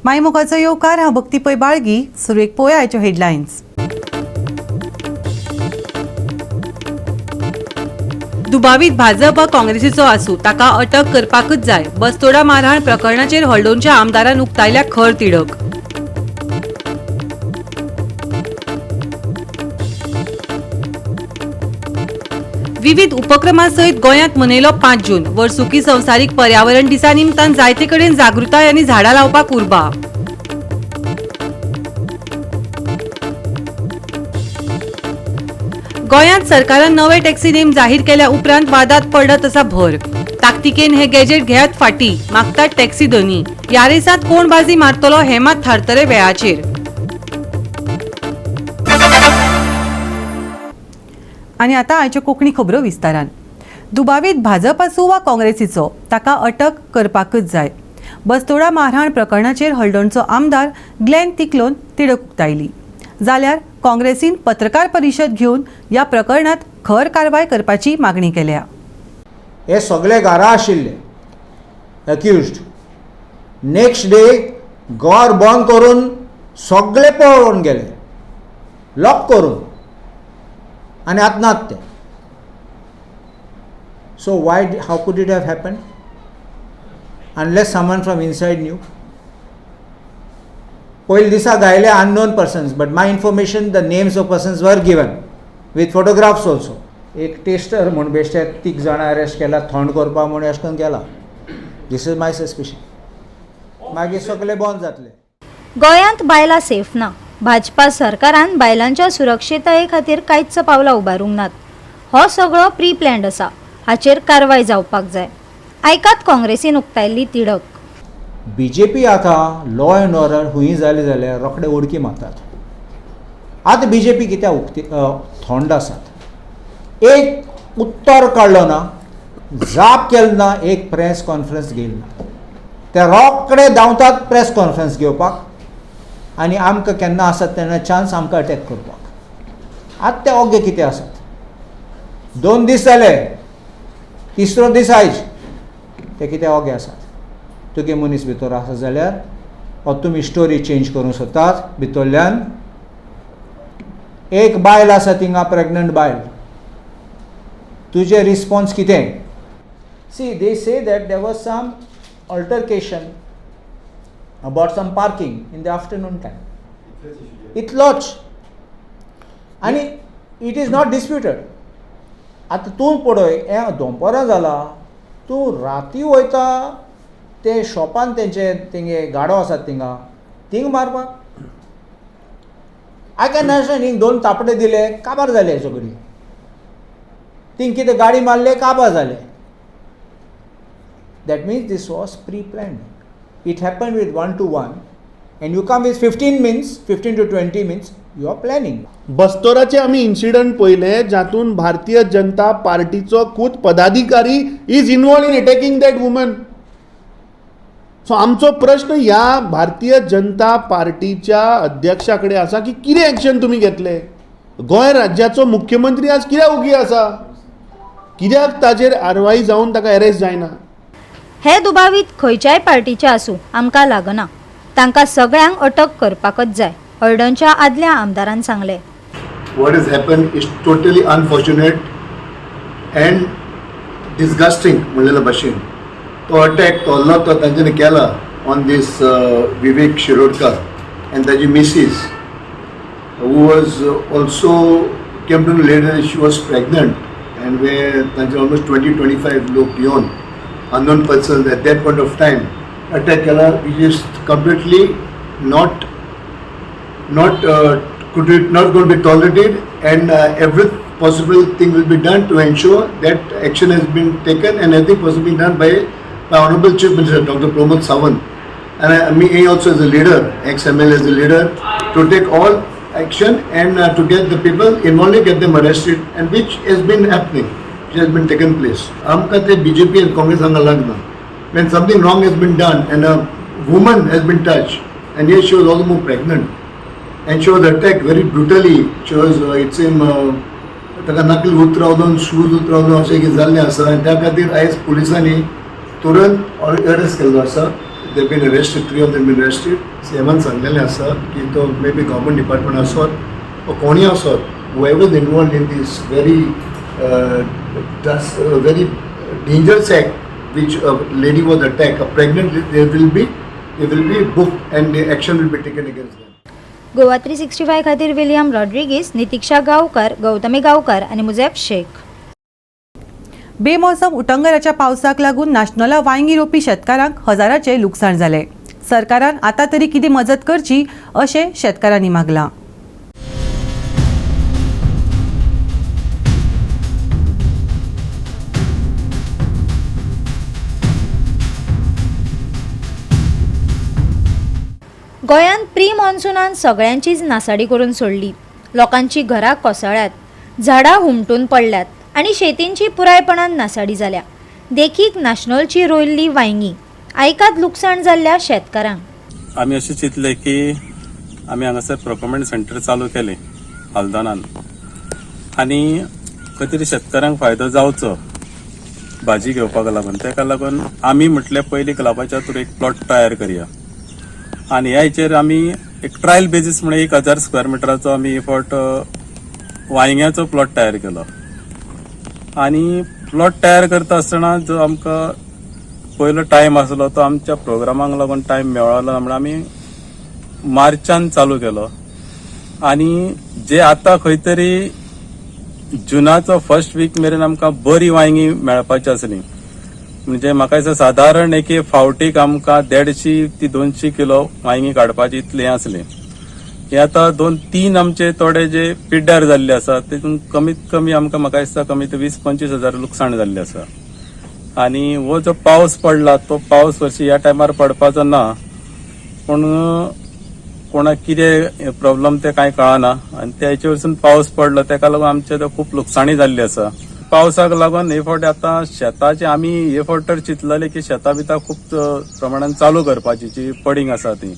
मायमोगाचो येवकार. हांव भक्ती पै बाळगी. सुरवेक पळोवया आयच्यो हेडलायन्स. दुबावीत भाजप वा काँग्रेसीचो आसूं, ताका अटक करपाकच जाय. बस्तोडा मारहाण प्रकरणाचेर हळदोणच्या आमदारान उक्तायल्या खर तिडक. विविध उपक्रमांसहित गोंयांत मनयलो 5 जून. वर्सुकी संवसारीक पर्यावरण दिसा निमतान जायते कडेन जागृताय आनी झाडां लावपाक उर्बा. गोंयांत सरकारान नवे टॅक्सी नेम जाहीर केल्या उपरांत वादात पडत आसा भर. ताकतिकेन हे गॅजेट घेयात फाटी, मागतात टॅक्सी धनी. ह्या रेसांत कोण बाजी मारतलो हें मात थारतलें वेळाचेर. आनी आतां आयच्यो कोंकणी खबरो विस्तारान. दुबावीत भाजप आसूं वा काँग्रेसीचो, ताका अटक करपाकच जाय. बस्तोडा मारहाण प्रकरणाचेर हळदोणचो आमदार ग्लॅन तिकलोन तिडक उक्तायली, जाल्यार काँग्रेसीन पत्रकार परिशद घेवन ह्या प्रकरणात खर कारवाय करपाची मागणी केल्या. हे सगळे घरा आशिल्ले अक्युज्ड. नेक्स्ट डे घर बंद करून सगळे पळोवन गेले, लॉक करून, आनी आतां नात ते. So why, how could it have happen unless someone from inside knew? पयले दिसा घायले unknown persons, but my information, the names of persons were given with photographs also. एक टेस्टर म्हूण बेश्टे तीग जाणां अरेस्ट केला, थंड करपाक म्हूण अशें करून केला. This is my suspicion. मागीर सगळे बंद जातले. गोंयांत बायलां सेफ ना. भाजपा सरकारान बायलांच्या सुरक्षताये खातीर कांयच पावलां उबारूंक नात. हो सगळो प्री प्लॅन्ड आसा. हाचेर कारवाय जावपाक जाय. आयकात काँग्रेसीन उक्तायल्ली तिडक. बीजेपी आतां लॉ एंड ऑर्डर हुंय जालें जाल्यार रोखडे उडकी मारतात. आतां बीजेपी कित्याक उक्ती थंड आसात? एक उत्तर काडलो ना, जाप केलो ना, एक प्रेस कॉन्फरन्स घेयली ना. ते रोखडे धांवतात प्रेस कॉन्फरन्स घेवपाक आनी आमकां केन्ना आसत तेन्ना चान्स आमकां अटॅक करपाक. आतां ते ओगे कितें आसात? 2 दीस जाले, तिसरो दीस आयज. ते कितें ओगे आसात? तुगे मनीस भितर आसा जाल्यार हो तुमी स्टोरी चेंज करूंक सोदतात भितरल्यान. एक बायल आसा थिंगा, प्रेग्नंट बायल. तुजें रिस्पॉन्स कितें? See, they say that there was some altercation about some parking in the afternoon time. इतलोच आनी it is not disputed. आतां तूं पळय, हें दोनपरां जालां, तूं राती वयता ते शॉपान, तेंचे तेंगे गाडो आसात थिंगा, थिंग मारपाक. I can understand, हिंग दोन तापडे दिले, काबार जाले सगळी. थिंग कितें गाडी मारले, काबार जाले. That means this was pre planned. It happen with one to one and you come with 15 minutes, 15 to 20 minutes, you are planning. बस्तोराचे आमी इन्सिडंट पळयले, जातून भारतीय जनता पार्टीचो खूद पदाधिकारी is involve in attacking that woman. So आमचो प्रश्न ह्या भारतीय जनता पार्टीच्या अध्यक्षा कडेन आसा की कितें एक्शन तुमी घेतले? गोंय राज्याचो मुख्यमंत्री आज कित्याक ओगी आसा? कित्याक ताजेर कारवाय जावन ताका अरेस्ट जायना? हे दुबावीत खंयच्याय पार्टीचे आसूं, आमकां लागना. तांकां सगळ्यांक अटक करपाकच जाय, हळदणच्या आदल्या आमदारान सांगलें. What has happened is totally unfortunate and disgusting म्हणलेल्या भाशेन. तो अटॅक, तो हल्लो तो तांच्यानी केला ऑन दीस विवेक शिरोडकर आनी ताजी missus, who was also came to later she was pregnant, and way तांचे ऑलमोस्ट 20-25 लोक येवन, unknown person at that point of time, attack केला, which is completely not could it not going to be tolerated, and every possible thing will be done to ensure that action has been taken and everything possible being done by Honorable Chief Minister Dr. Pramod Sawant and me also as a leader, ex-MLA as a leader, to take all action and to get the people involved, get them arrested, and which has been happening, which has been taken place. आमकां ते BJP and Congress हांगा लागना. When something wrong has been done and a woman has been touched, and here she was also more pregnant, and she was attacked very brutally. She was, it seemed, ताका नकली उतरावून, shoes उतरावून अशें कितें जाल्लें आसा आनी त्या खातीर आयज पुलिसांनी तुरंत अरेस्ट केल्लो आसा. They been arrested, three of them been arrested. सीएमान सांगलेलें आसा की तो मे बी गव्हर्मेंट डिपार्टमेंट आसत वा कोणूय आसत, whoever is involved in this very very dangerous act which a lady was attacked, a pregnant lady, they will be booked and the action will be taken against them. Goa 365 खातीर William Rodrigues, नितिक्षा Gaonkar, Gautami Gaonkar आनी मुजेफ शेख. बेमोसम उटंगराच्या पावसाक लागून नाशनोला वांयगी रोवपी शेतकारांक हजाराचें लुकसाण जालें. सरकारान आतां तरी कितें मजत करची अशें शेतकारांनी मागलां. गोंयांत प्री मॉन्सुनान सगळ्यांचीच नासाडी करून सोडली. लोकांची घरां कोसळ्ळ्यात, झाडां हुमटून पडल्यात आनी शेतींची पुरायपणान नासाडी जाल्या. देखीक नाशनोलची रोयल्ली वांयगीं. आयकात लुकसाण जाल्ल्या शेतकारांक. आमी अशें चिंतलें की आमी हांगासर प्रोक्युरमेंट सेंटर चालू केलें हल्दनान आनी खंय तरी शेतकारांक फायदो जावचो भाजी घेवपाक लागून. ताका लागून आमी म्हटलें पयलीं क्लबाच्या थ्रू एक प्लॉट तयार करया आनी ह्या हेचेर आमी एक ट्रायल बेजीस म्हणून 1000 स्क्वेअर मिटराचो आमी हे फावट वांयग्याचो प्लॉट तयार केलो. आनी प्लॉट तयार करता आसतना जो आमकां पयलो टायम आसलो तो आमच्या प्रोग्रामांक लागून टायम मेळ्ळो ना म्हणून आमी मार्चान चालू केलो. आनी जे आतां खंय तरी जुनाचो फर्स्ट वीक मेरेन आमकां बरी वांयगी मेळपाची आसली. म्हणजे म्हाका दिसता सादारण एके फावटीक आमकां 150 ती 200 किलो वांयगी काडपाची इतलें आसलें. हे आतां 2-3 आमचे थोडे जे पिड्ड्यार जाल्ले आसा तेतून कमीत कमी आमकां म्हाका दिसता कमीत 20-25 हजार लुकसाण जाल्लें आसा. आनी हो जो पावस पडला तो पावस वर्षी ह्या टायमार पडपाचो ना, पूण कोणाक कितें प्रॉब्लम ते कांय कळना आनी त्या हेचे वरसून पावस पडलो तेका लागून आमचें तो खूब लुकसाणी जाल्ली आसा. पावसाक लागून हे फावटी आतां शेताचे आमी हे फावट तर चिंतलेले की शेतां बितां खूब प्रमाणान चालू करपाची जी पडींग आसा ती,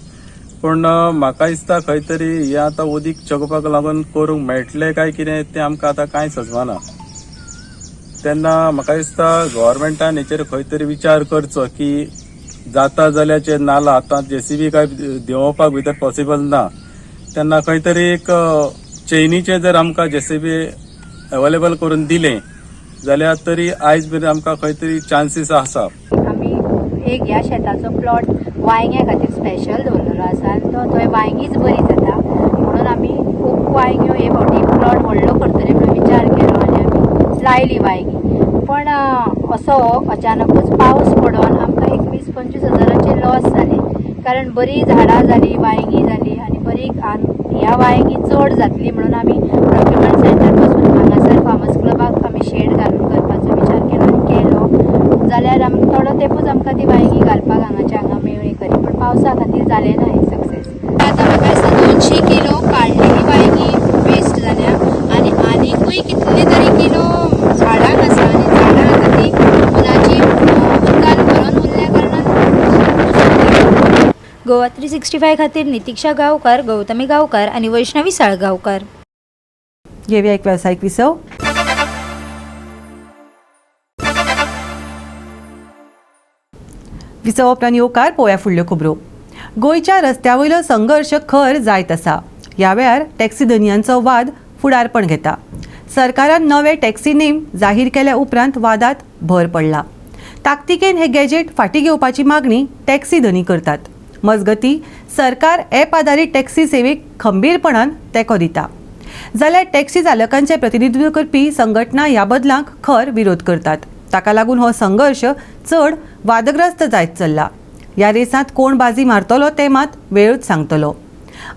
पूण म्हाका दिसता खंय तरी हें आतां उदीक चोकपाक लागून करूंक मेळटलें काय कितें तें आमकां आतां कांय सजवना. तेन्ना म्हाका दिसता गव्हर्मेंटान हेचेर खंय तरी विचार करचो की जाता जाल्यार जे नाला आतां जेसीबी काय देंवोवपाक भितर पॉसिबल ना, तेन्ना खंय तरी एक चेनीचे जर आमकां जेसीबी अवेलेबल करून दिलें जाल्यार तरी आयज मेरेन आमकां खंय तरी चान्सीस आसा. आमी एक ह्या शेताचो प्लॉट वांयग्या खातीर स्पेशल दवरलेलो आसा आनी तो थंय वांयगीच बरी जाता म्हणून आमी खूब वांयग्यो हे फावटी प्लॉट व्हडलो करतले म्हणून विचार केलो आनी आमी लायली वांयगीं. पण असो अचानकूच पावस पडोन आमकां एक 20-25 हजाराचे लॉस जाले, कारण बरी झाडां जाली, वांयगीं जाली आनी बरी ह्या वांयगीं चड जातली म्हणून आमी प्रोक्युरमेंट सेंटर पासून हांगासर फार्मर्स क्लबाक आमी शेड घालून करपाचो विचार केलो आनी केलो जाल्यार आमकां थोडो तेंपूच आमकां ती वांयगीं घालपाक हांगाच्या हांगा मेळ्ळी खरी, पूण पावसा खातीर जालें ना हें सक्सेस. आतां म्हाका दिसता 200 किलो काडलेली वांयगीं वेस्ट जाल्या आनी आनीकूय कितले तरी किलो झाडांक आसा आनी झाडां आतां ती हुनाची उदकान भरून उरल्या कारणान. गोवा 365 खातीर नितिक्षा गांवकर, गौतमी गांवकर आनी वैष्णवी साळगांवकर. घेवया एक वेवसायीक विसव. विसव उपरांत येवकार पळोवया फुडल्यो खबरो. गोंयच्या रस्त्या वयलो संघर्श खर जायत आसा. ह्या वेळार टॅक्सी धनयांचो वाद फुडारपण घेता. सरकारान नवे टॅक्सी नेम जाहीर केल्या उपरांत वादात भर पडला. ताकतिकेन हे गॅजेट फाटीं घेवपाची मागणी टॅक्सी धनी करतात. मजगती सरकार ॲप आदारीत टॅक्सी सेवेक खंबीरपणान तेंको दिता, जाल्यार टॅक्सी चालकांचें प्रतिनिधित्व करपी संघटना ह्या बदलांक खर विरोध करतात. ताका लागून हो संघर्श चड वादग्रस्त जायत चल्ला. ह्या रेसांत कोण बाजी मारतलो तें मात वेळूच सांगतलो.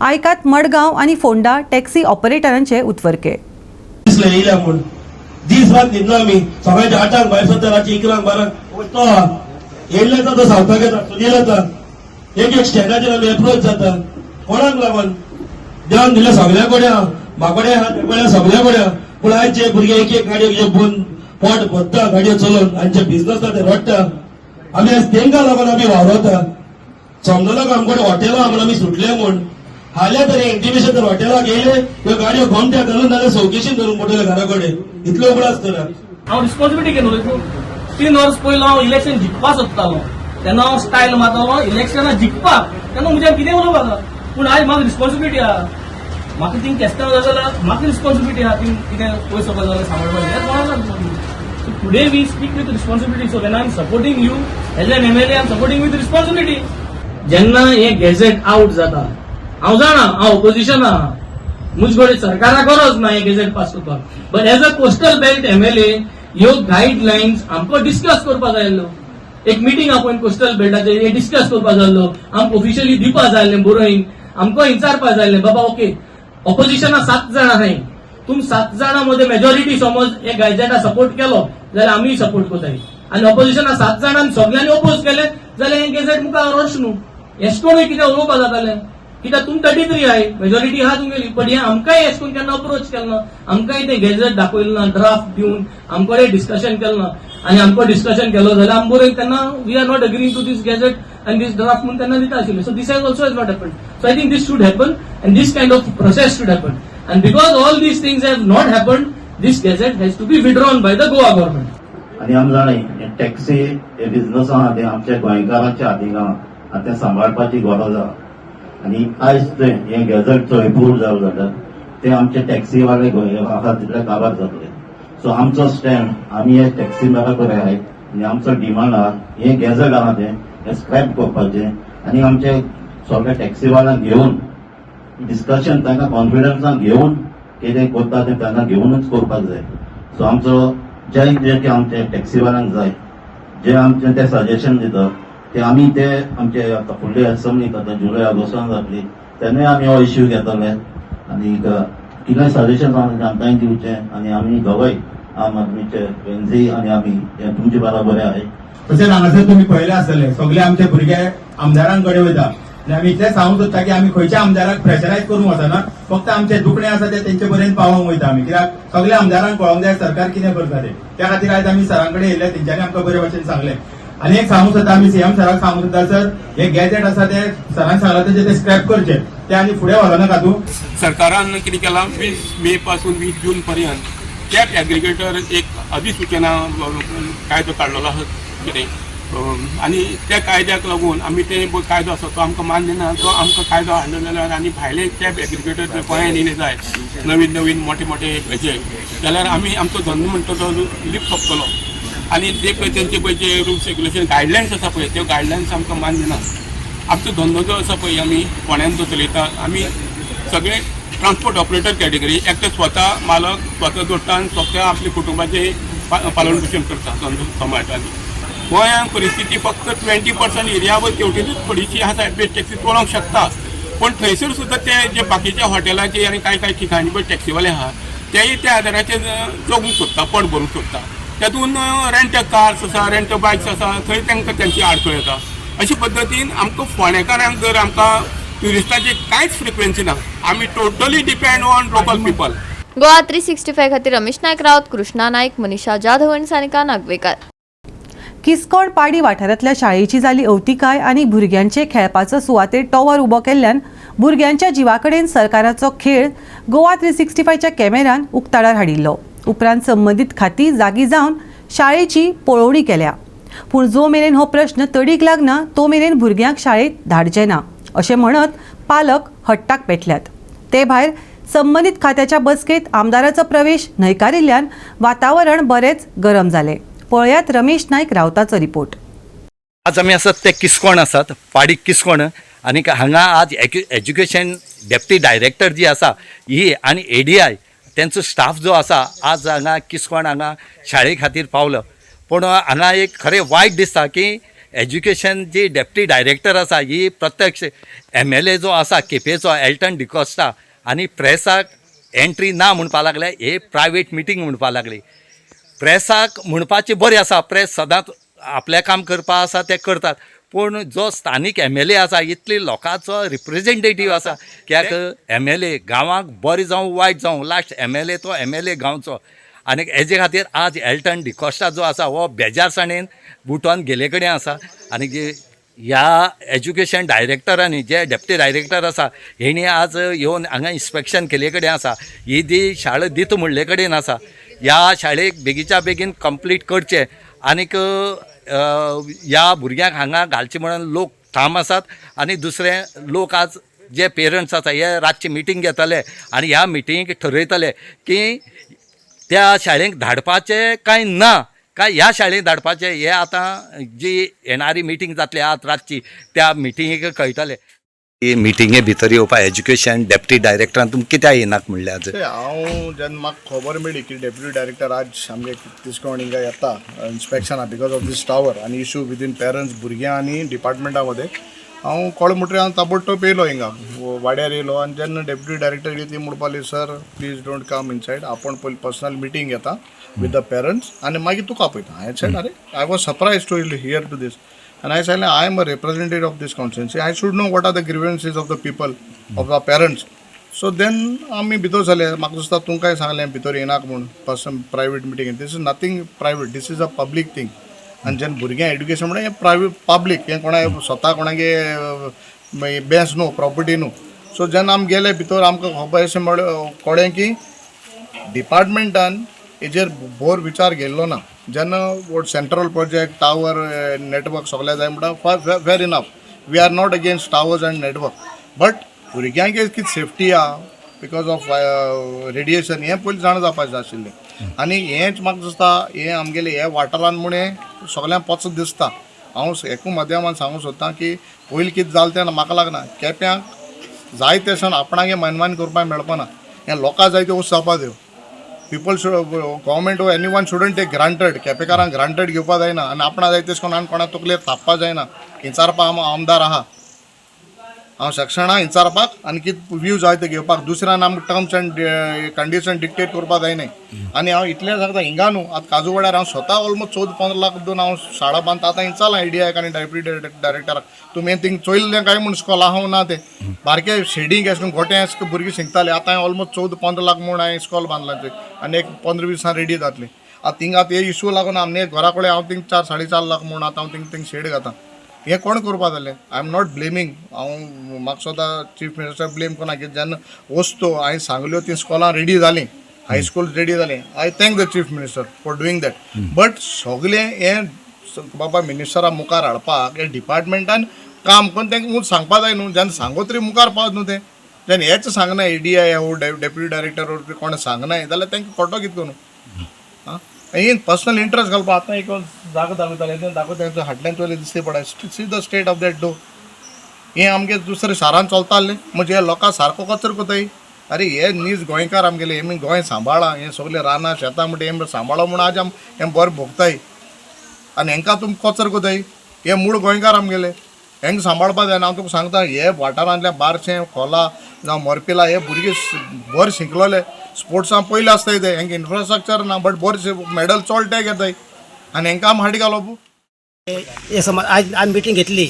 आयकात मडगांव आनी फोंडा टॅक्सी ऑपरेटरांचे उत्फर्के. दिसले येयल्या म्हूण दीस रात न्हिदना आमी. सकाळच्या 8ांक भायर सरता, रातचे 11क 12क वयतो. येयल्ले येता तो सावथाक येता, सुनील येता. एक एक स्टँडाचेर आमी एप्रोच जाता. कोणाक लागून देवान दिल्या सगळ्या कडेन आहा, म्हाकोडे आहा, ते कडेन सगळ्या कडेन आहा. पूण आयज जे भुरगे एक एक गाडयो जे बंद पोट भरता गाडयो चलोवन आनी जे बिझनस ते रडटा. आमी आयज तेंकां लागून आमी वावरता. समजलो आमकडे हॉटेलां म्हूण आमी सुटले म्हूण हाल्या तरी इंटिमेशन तर हॉटेलाक येयले ह्यो गाडयो गोमट्या घालून नाल्यार चौकेशीन धरून पडटले घरा कडेन. इतलो उगडास करा. हांव रिस्पॉन्सिबिलिटी घेवन उलयता. 3 वर्स पयलो हांव इलेक्शन जिखपा सोदतालो. तेन्ना हांव स्टायल मारतलो इलेक्शनां जिखपाक, तेन्ना म्हज्यान कितें उलोवपाक आसा. पूण आयज म्हाका रिस्पॉन्सिबिलिटी आहा, म्हाका थिंग केस्तांव जाता जाल्यार म्हाका रिस्पॉन्सिबिलिटी आहा, थिंग कितें पयसो वता जाल्यार सांबाळपाक हें कोणाक. So today we speak with responsibility. So when I am supporting you as an MLA, I am supporting with responsibility. जेन्ना हे गॅझेट आउट जाता, हांव जाणा हांव ओपोजिशन आहा, मुजगडे सरकाराक गरज ना हे गॅझेट पास करपाक, but as a coastal belt MLA ह्यो गायडलायन्स आमकां डिस्कस करपाक जाय आसल्यो. एक मिटींग आपोवन कोस्टल बेल्टाचेर हे डिस्कस करपाक जाय आसलो. आमकां ऑफिशियली दिवपा जाय आसलें बरोवन, आमकां विचारपा जाय आसलें, बाबा ओके, ऑपोजिशना सात जाणां आहाय, तुम सात जाणां मदें मेजॉरिटी समज हे गॅझेटा सपोर्ट केलो जाल्यार आमीय सपोर्ट करताय, आनी ऑपोजिशना सात जाणांनी सगळ्यांनी ओपोज केले जाल्यार हें गॅझेट मुखार वच न्हू. एश कोणूय कितें उलोवपा जातालें, कित्याक तुम 33 आहाय, मेजॉरिटी आहा तुमगेली. पण हें आमकांय एश कोन केन्ना अप्रोच केलें ना, आमकांय तें गॅझेट दाखयलें ना, ड्राफ्ट दिवन आमकडे डिस्कशन केलें ना. आनी आमकां डिस्कशन केलो जाल्यार आमी बरोवन तेन्ना "We are not agreeing to this gazette and this draft" म्हणून तेन्ना दिता आशिल्ले. So this has also has not happen. So I think this should happen and this kind of process should happen, and because all these things have not happen, this gazette has to be withdrawn by the Goa government. आनी आमी जाणा, हे taxi हे business आहा ते आमच्या गोंयकारांच्या हातीन आहा आनी तें सांबाळपाची गरज आहा. आनी आयज ते हे गॅझेट चोय एप्रूव जालो जाल्यार ते आमचे टॅक्सीवाले गोंय आहा तितले काबार जातले. सो आमचो स्टँड, आमी हे टॅक्सी बरोबर आहाय आनी आमचो डिमांड आहा, हे गॅझेट आहा तें हे स्क्रॅप करपाचें आनी आमचे सगळे टॅक्सीवाल्यांक घेवन डिस्कशन, तांकां कॉन्फिडन्सान घेवन कितें करता तें तांकां घेवनूच करपाक जाय. सो आमचो जे जे की आमचे टॅक्सीवाल्यांक जाय, जे आमचे ते सजेशन दिता ते आमी ते आमचे आतां फुडली असेंब्ली आतां जुलय ऑगस्टान जातली, तेन्नाय आमी हो इश्यू घेतले आनी कितें सजेशन आमकांय दिवचें. आनी आमी दोगांय आम आदमीचे वेन्झी आनी आमी हे तुमचे बरोबर आहे. तशेंच हांगासर तुमी पळयलें आसतलें, सगळे आमचे भुरगे आमदारां कडेन वयता आनी आमी इतलें सांगूंक सोदता की आमी खंयच्या आमदाराक प्रेशरायज करूंक वचना, फक्त आमचे दुखणे आसा ते तेंचे पर्यंत पावोवंक वयता आमी, कित्याक सगळे आमदारांक कळोंक जाय सरकार कितें करता ते. त्या खातीर आयज आमी सरां कडेन येयल्ले, तेंच्यांनी आमकां बरे भाशेन सांगलें. आनी एक सांगूंक सोदता, आमी सीएम सराक सांगूंक सोदता, सर, हे गॅझेट आसा ते सरान सांगलां तशें ते स्क्रॅप करचे ते आनी फुडें व्हरनाका तूं. सरकारान कितें केलां, 20 मे पासून 20 जून पर्यंत कॅब एग्रिगेटर एक अधिसूचना कायदो काडलेलो आसा कितें, आनी त्या कायद्याक लागून आमी ते कायदो आसा तो आमकां मान्य ना. तो आमकां कायदो हाडलो जाल्यार आनी भायले कॅब एग्रिगेटर जर गोंयांत येयले जाय, नवीन नवीन मोठे मोठे हेजे, जाल्यार आमी आमचो धंदो म्हणटा तो लिप सोंपतलो. आनी ते पळय तेंचे पळय जे रुल्स रेग्युलेशन गायडलायन्स आसा पळय, त्यो गायडलायन्स आमकां मान्य ना. आमचो धंदो जो आसा पळय, आमी फोंड्यान जो चलयता, आमी सगळे ट्रान्सपोर्ट ऑपरेटर कॅटेगरी, एकटे स्वता मालक, स्वता जोडटा आनी स्वता आपल्या कुटुंबाचें पालन पोशण करता, धंदो सांबाळटा. आनी गोंयांत परिस्थिती फक्त 20% एरिया तेवटेनूच थोडीशी आसा, बेस्ट टॅक्सी चलोवंक शकता, पूण थंयसर सुद्दां ते जे बाकीच्या हॉटेलाचे आनी कांय कांय ठिकाणी पळय टॅक्सीवाले आहा, तेय त्या आदाराचेर जगूंक सोदता, पोट भरूंक सोदता. तातूंत रेंट कार्स आसा, रेंट बायक्स आसा, थंय तांकां तेंची आडखळ येता. अशे पद्दतीन आमकां फोंडेकारांक जर आमकां ट्युरिस्टाची कांयच फ्रिक्वेन्सी ना, आमी totally depend on local people. Goa 365 खातीर रमेश नायक राऊत, कृष्णा नाईक, मनीषा जाधव आणि सानिका नागवेकर. किस्कोण पाडी वाठारांतल्या शाळेची जाली अवतिकाय आनी भुरग्यांचे खेळपाचो सुवातेर टॉवर उबो केल्ल्यान भुरग्यांच्या जिवा कडेन सरकाराचो खेळ गोवा 365च्या कॅमेरान उक्ताडार हाडिल्लो. उपरांत संबंदीत खाती जागी जावन शाळेची पळोवणी केल्या, पूण जो मेरेन हो प्रश्न तडीक लागना तो मेरेन भुरग्यांक शाळेत धाडचे ना अशें म्हणत पालक हट्टाक पेटल्यात. ते भायर संबंदीत खात्याच्या बसकेत आमदाराचो प्रवेश न्हयकारिल्ल्यान वातावरण बरेंच गरम जालें. पळयात रमेश नायक रावताचो रिपोर्ट. आज आमी आसात ते किस्कोण आसात, पाडी किस्कोण. आनी हांगा आज एज्युकेशन डेप्टी डायरेक्टर जी आसा ही आनी एडीआय तेंचो स्टाफ जो आसा, आज हांगा किस्कोण हांगा शाळे खातीर पावलो. पूण हांगा एक खरें वायट दिसता की एज्युकेशन जी डेप्टी डायरेक्टर आसा ही प्रत्यक्ष एमएलए जो आसा केपेंचो एल्टन डिकॉस्टा आनी प्रेसाक एंट्री ना म्हणपा लागले, हे प्रायवेट मिटींग म्हणपा लागली. प्रेसाक म्हणपाचें बरें आसा, प्रेस सदांच आपलें काम करपा आसा तें करतात, पूण जो स्थानीक एमएलए आसा, इतली लोकांचो रिप्रेजेंटेटीव आसा, कित्याक एमएलए गांवाक बरें जावं वायट जावं, लास्ट एमएलए तो एमएलए गांवचो. आनी हेजे खातीर आज एल्टन डिकॉस्टा जो आसा हो बेजारसाणेन बुटोन गेले कडेन आसा. आनी ह्या एज्युकेशन डायरेक्टरांनी, जे डेप्टी डायरेक्टर आसा, हेणी आज येवन हांगा इन्स्पेक्शन केले कडेन आसा. ही जी शाळा दिता म्हणले कडेन आसा, ह्या शाळेक बेगीच्या बेगीन कंप्लीट करचें. आनीक ह्या भुरग्यांक हांगा घालचे म्हणून लोक ठाम आसात. आनी दुसरें लोक आज जे पेरंट्स आसा हे रातची मिटींग घेतले आनी ह्या मिटिंगेक ठरयतले की त्या शाळेक धाडपाचें काय ना, काय ह्या शाळेक धाडपाचें. हे आतां जी येणारी मिटींग जातली आज रातची त्या मिटिंगेक कळटलें. ही मिटिंगे भितर येवपा एज्युकेशन डेप्टी डायरेक्टरान तुमकां कित्याक येनाक म्हणलें आज? हांव जेन्ना म्हाका खबर मेळ्ळी की डेप्युटी डायरेक्टर आज आमगे तिस्कोण हिंगा येता इन्स्पेक्शना because of these tower आनी इशू विदीन पेरंट्स भुरग्यां आनी डिपार्टमेंटा मदें, हांव कळ्ळें म्हणटरीर हांव ताबडतोब येयलो हिंगा वाड्यार येयलो. आनी जेन्ना डेप्युटी डायरेक्टर येयली ती म्हणपाक लागली, "Sir, please don't come inside. आपूण पयलीं पर्सनल मिटींग घेता विथ the parents आनी मागीर तुका आपयता." हांवें सेड, "अरे, I was surprise to hear to this." आनी हांवें सांगलें, "I am a representative of this constituency. I should know what are the grievances of the people, of the parents." So then आमी भितर सरले. म्हाका दिसता तुमकांय सांगलें भितर येनाक म्हूण. Person private meeting, this is nothing private, this is a public thing. आनी जेन्ना भुरग्यां एड्युकेशन म्हणल्यार हें प्रायवेट पब्लीक, हें कोणा स्वता कोणागे बेस न्हू, प्रॉपर्टी न्हू. सो जेन्ना आमी गेले भितर, आमकां खबर अशें म्हळ्ळें, कळ्ळें की डिपार्टमेंटान हेजेर भोर विचार घेयल्लो ना. जेन्ना सेंट्रल प्रोजेक्ट टावर नेटवर्क सगळें जाय म्हणटा, fair enough, we are not against towers and network, but भुरग्यांक कितें सेफ्टी आहा because of radiation, हें पयलीं जाणा जावपाक जाय आशिल्लें. आनी हेंच म्हाका दिसता, हें आमगेलें हे वाठारान म्हूण हें सगळ्यांक पचत दिसता. हांव एकू माध्यमान सांगूंक सोदतां की पयलीं कितें जालें तें म्हाका लागना. केप्यांक जाय ते सण आपणागे मनमान करपाक मेळपाना. हें लोकां जाय त्यो वस्तू जावपा त्यो. People should, government, anyone shouldn't take granted. केपेकारांक granted घेवपा जायना आनी आपणा जाय तेश कोण आनी कोणा तकलेर थापपा जायना. इंचारपा हांव आमदार आहा, हांव सक्षणा इंचारपाक आनी कितें व्यू जाय ते घेवपाक. दुसऱ्यान आमकां टर्म्स एंड कंडिशन डिक्टेट करपा जायना. आनी हांव इतलें सांगता, हिंगा न्हू, आतां काजूवाड्यार हांव स्वता ऑलमोस्ट 14-15 लाख दिवन हांव शाळा बांदता. आतां इंचालां एडीआयक आनी डेप्युटी डायरेक्टराक, तुमी थिंग चोयल्लें काय म्हूण इस्कॉल आहा ना, तें बारके शेडींग अशें करून गोटे अशें भुरगीं शिकताले. आतां हांवें ऑलमोस्ट 14-15 लाख म्हूण हांवें इस्कॉल बांदलां थंय आनी एक 15-20 दिसान रेडी जातलें. आतां थिंगा आतां हे इशू लागून आमगे घरा कडेन हांव थिंग 4-4.5 लाख म्हूण आतां हांव थिंग थिंग शेड घाता. हें कोण करपा जालें? I am not blaming. हांव म्हाका स्वता चीफ मिनिस्टर ब्लेम करना. कित्याक जेन्ना वस्तू हांवें सांगल्यो ती इस्कॉलां रेडी जालीं, हायस्कूल रेडी जालें, I thank the Chief Minister for doing that. But सगलें हें बाबा मिनिस्टरा मुखार हाडपाक हे डिपार्टमेंटान काम करून तांकां सांगपा जाय न्हू. जेन्ना सांगो तरी मुखार पावत न्हू तें. जेन्ना हेच सांगना एडीआय हो डेप्युटी डायरेक्टर कोण सांगनाय जाल्यार तांकां कळटो कितें करून? आं, हे पर्सनल इंट्रस्ट घालपा. आतां एक जागो दाखयताले, तें दाखयता, हाडल्यान चोयलें दिसते पडा. See the state of that though. हें आमगे दुसऱ्या शारान चलतालें म्हणजे हे लोकां सारको कचरो कोताय. अरे, हे नीज गोंयकार आमगेले, हेमी गोंय सांबाळा. हे सगळे रानां शेतां म्हणटा हें सांबाळो म्हूण आज आम हें बरें भोगताय आनी हेंकां तुमी कचरो कोताय. हे मूळ गोंयकार आमगेले, हेंकां सांबाळपा जायना? हांव तुका सांगता, हे वाठारांतल्या बारशें, खोला जावं मोरपिला हे भुरगे बरे शिकलोले, स्पोर्ट्सां पयले आसताय ते. हेंकां इन्फ्रास्ट्रक्चर ना, बट बरे मॅडल चोड ते घेताय आनी हेंकां आमी हाडी घालप? हे समज आज आमी मिटींग घेतली.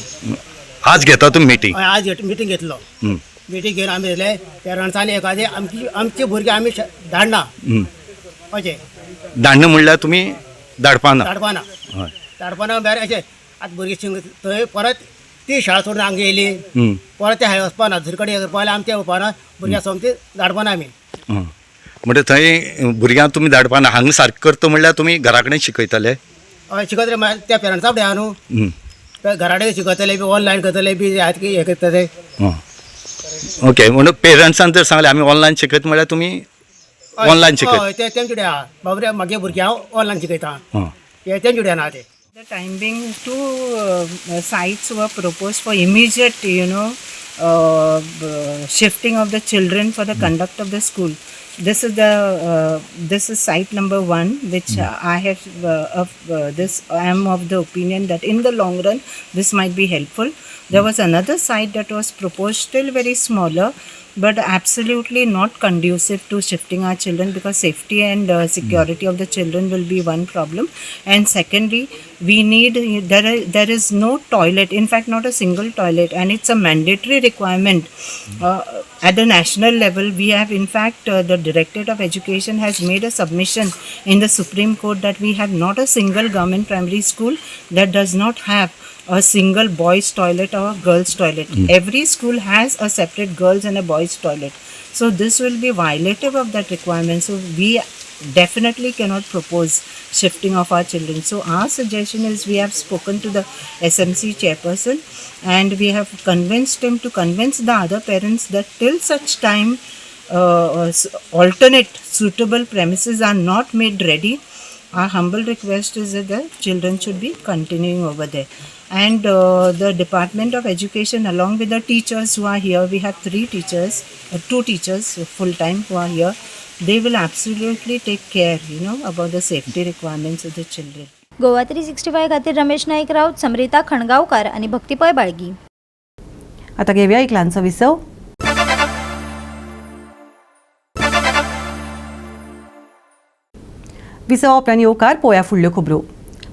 आज घेता तुमी मिटींग? हय, आज मिटींग घेतलो. मिटींग घेवन आमी घेतले पेरंट्सांनी एखादे आमची आमची भुरगीं आमी धाडना अशें. धाडणं म्हणल्यार तुमी धाडपाना? धाडपाना. धाडपाना म्हळ्यार अशें, आतां भुरगीं थंय परत ती शाळा सोडून हांगा येयली, परत ते शाळेक वचपाना, दुसरे कडेन करपा जाल्यार आमचें येवपाना. भुरग्यां सोमती धाडपाना आमी. म्हणजे थंय भुरग्यांक तुमी धाडपाना, हांगा सारकें करता म्हणल्यार तुमी घरा कडेन शिकयतले? हय, शिकयतले. मागीर त्या पेरंट्सां फुडें आहा न्हू, ते घरा कडेन शिकयतले बी, ऑनलायन करतले बी, हें करतले. ओके, म्हणून पेरंट्सान जर सांगलें आमी ऑनलायन शिकयत म्हणल्यार तुमी ऑनलायन शिकयत? हय, ते तेंचे कडेन आहा. बाबरे, मागे भुरग्यांक ऑनलायन शिकयता, हे तेंचे कडेन आहा ते. The time being, two sites were proposed for immediate shifting of the children for the conduct of the school. This is site number one, which I have of this I am of the opinion that in the long run this might be helpful. There was another site that was proposed, still very smaller, but absolutely not conducive to shifting our children, because safety and security of the children will be one problem, and secondly we need there is no toilet, in fact not a single toilet, and it's a mandatory requirement at the national level. We have, in fact, the Directorate of Education has made a submission in the Supreme Court that we have not a single government primary school that does not have a single boys toilet or girls toilet. Every school has a separate girls and a boys toilet, so this will be violative of that requirement. So we definitely cannot propose shifting of our children. So our suggestion is, we have spoken to the SMC chairperson and we have convinced him to convince the other parents that till such time alternate suitable premises are not made ready, our humble request is that the children should be continuing over there. And the Department of Education, along with the teachers who are here, we have three teachers, two teachers full time who are here, they will absolutely take care about the safety requirements of the children. Goa 365 खातीर रमेश नाईक राऊत, समरिता खणगावकार आनी भक्ती पै बाळगी. आता घेऊया एक ल्हानसो विसव. विसवा उपरांत येवकार पोया फुडल्यो खबरो.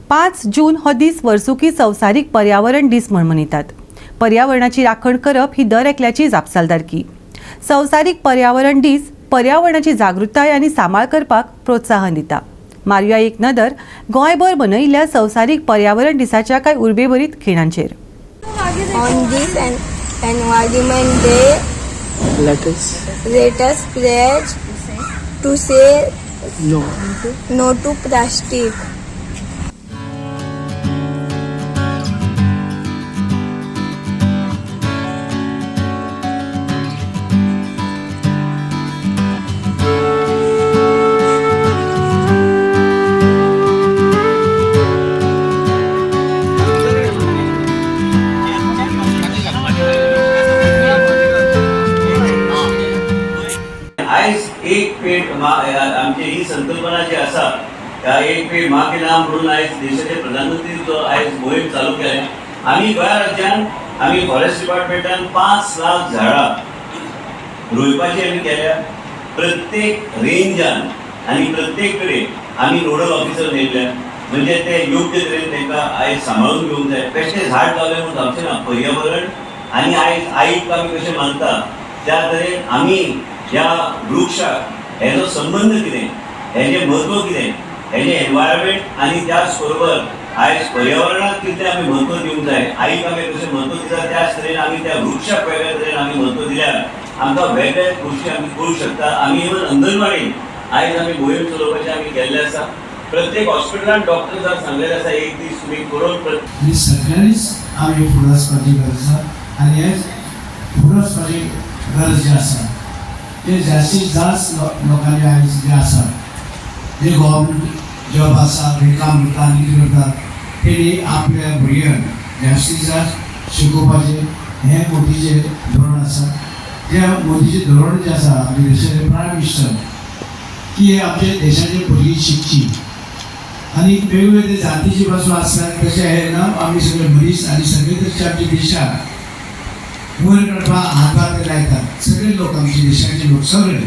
5 जून हो दीस वर्सुकी संवसारीक पर्यावरण दीस म्हूण मनयतात. पर्यावरणाची राखण करप ही दर एकल्याची जापसालदारकी. संवसारीक पर्यावरण दीस पर्यावरणाची जागृताय आनी सांबाळ करपाक प्रोत्साहन दिता. मारुया एक नदर गोंयभर मनयिल्ल्या संवसारीक पर्यावरण दिसाच्या कांय उर्बेभरीत खिणांचेर. On this Environment Day, let us pledge to say no to plastic. आयज एक पेड आमची ही संकल्पना जी आसा, ह्या एक पेड माँ के नाम म्हणून आयज देशाचे प्रधानमंत्री जो आयज मोहीम चालू केल्या. आमी गोंया राज्यान आमी फॉरेस्ट डिपार्टमेंटान 5 लाख झाडां रोयपाची आमी केल्या. प्रत्येक रेंजान आनी प्रत्येक कडेन आमी नोडल ऑफिसर नेमल्या, म्हणजे ते योग्य तरेन तांकां आयज सांबाळून घेवंक जाय. बेश्टें झाड लावलें म्हूण जावचें ना. पर्यावरण आनी आयज आईक आमी कशें मानता त्या तरेन आमी ह्या वृक्षाक हेजो संबंध कितें, हेजें म्हत्व कितें, हेजें एनवायरमेंट आनी त्याच बरोबर आयज पर्यावरणाक कितें आमी म्हत्व दिवंक जाय. आईक आमी कशें म्हत्व दिता त्याच तरेन आमी त्या वृक्षाक वेगळ्या तरेन आमी म्हत्व दिल्यार आमकां वेगळ्या गोश्टी आमी करूंक शकता. आमी इवन अंगणवाडीन आयज आमी मोहीम चलोवपाचें आमी केल्लें आसा. प्रत्येक हॉस्पिटलान डॉक्टर्सान सांगलेलें आसा एक दीस तुमी करून आनी सगळ्यांनीच आमी फुडें वचपाची गरज आसा आनी हेच फुडें वचपाची गरज जी आसा ते जास्तीत जास्त लोकांनी आयज जे आसा जे गव्हर्मेंट जॉब आसा, ते काम करता आनी कितें करता, तेणी आपल्या भुरग्यांक जास्तीत जास्त शिकोवपाचें हें मोदीचें धोरण आसा. त्या मोदीचें धोरण जें आसा आमच्या देशाचे प्रायम मिनिस्टर की आमच्या देशाचे भुरगीं शिकची आनी वेगवेगळे जातीचे पासून आसतात तशें हें ना, आमी सगळे मनीस आनी सगळे तशे आमच्या देशाक वयर काडपाक हातभार लायतात. सगळे लोक आमच्या देशाचे लोक सगळे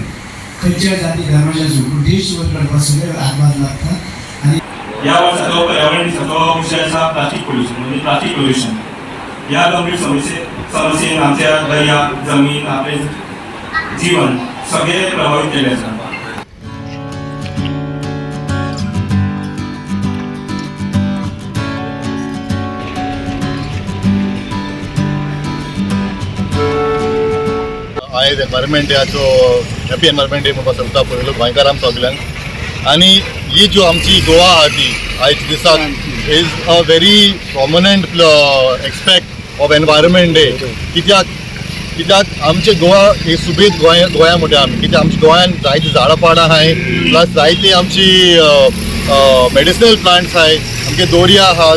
खंयच्या जाती धर्माचे आसूं पूण देश वयर काडपाक सगळे हातभार लागतात. आनी ह्या वर्साचो पर्यावरण दिसाचो विशय आसा प्लास्टीक पोल्युशन, म्हणजे प्लास्टीक पोल्युशन. ह्या गंभीर समस्येन आमच्या दर्या, जमीन, आपले जीवन सगळे प्रभावित केल्ले आसा. आयज एनवायरमेंट डेयाचो हॅपी एनवायरमेंट डे म्हणपाक सोदता पयलो गोंयकारांक सगल्यांक. आनी ही ज्यो आमची गोवा आहा ती आयज दिसाक is a very prominent aspect of environment day. कित्याक कित्याक आमचे गोवा ही सुबेद गोंय गोंया म्हणटा आमी, कित्याक आमच्या गोंयान जायती झाडां पाडां आहाय, प्लस जायती आमची मेडिसिनल प्लांट्स आहाय, आमचे दोरया आहा.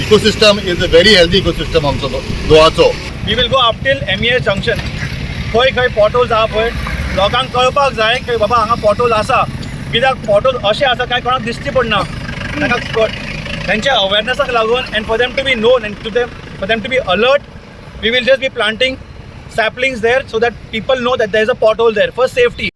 Ecosystem is a very healthy ecosystem आमचो गोवाचो. We will go up till MES junction. खंय खंय पोटहोल्स आहा पळय लोकांक कळपाक जाय की बाबा हांगा पोटहोल आसा. कित्याक पोटहोल अशें आसा काय कोणाक दिश्टी पडना, ताका तेंच्या अवेरनेसाक लागून and for them to be known and to them for them to be alert, we will just be planting saplings there so that people know that there is a pothole there for safety.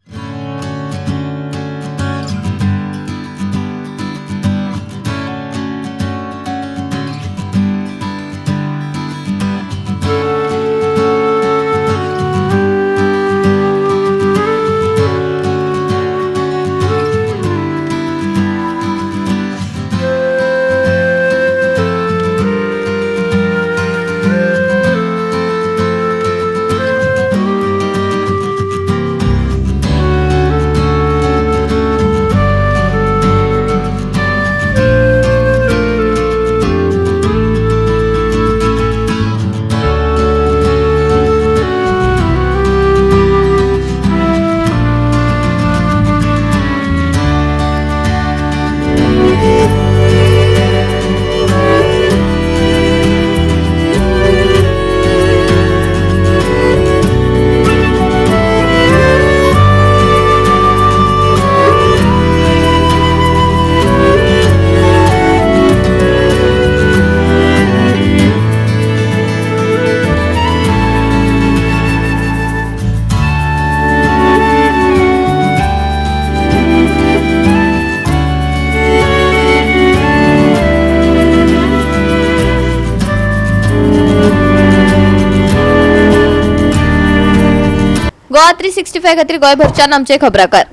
Goa 365 खातीर गोंयभरच्यान आमचे खबराकार.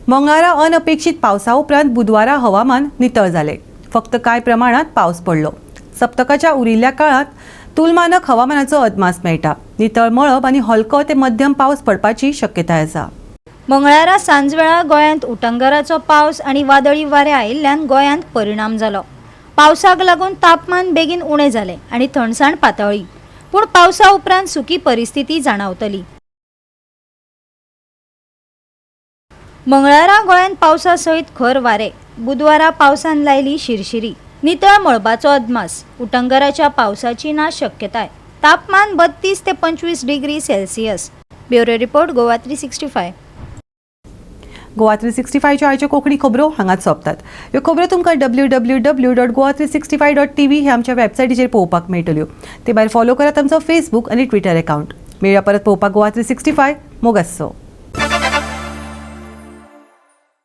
मंगळारा अनपेक्षीत पावसा उपरांत बुधवारा हवामान नितळ जालें. फक्त कांय प्रमाणात पावस पडलो. सप्तकाच्या उरिल्ल्या काळात तुलमानक हवामानाचो अदमास मेळटा. नितळ मळब आनी हलको ते मध्यम पावस पडपाची शक्यताय आसा. मंगळारा सांजवेळा गोंयांत उटंगाराचो पावस आनी वादळी वारें आयिल्ल्यान गोंयांत परिणाम जालो. पावसाक लागून तापमान बेगीन उणें जालें आनी थंडसाण पातळ्ळी. पूण पावसा उपरांत सुकी परिस्थिती जाणावतली. मंगळारा गोंयांत पावसा सयत खर वारें. बुधवारा पावसान लायली शिरशिरी. नितळ मळबाचो अदमास. उटंगाराच्या पावसाची ना शक्यताय. तापमान 32 ते 25 degree Celsius. Bureau report, Goa 365. Goa 365च्यो आयच्यो कोंकणी खबरो हांगाच सोंपतात. ह्यो खबरो तुमकां www.goa365.tv ह्या आमच्या वेबसायटीचेर पळोवपाक मेळटल्यो. ते भायर फॉलो करात आमचो फेसबूक आनी ट्विटर अकावंट. मेळया परत पळोवपाक गोवा 365. मोग आसचो.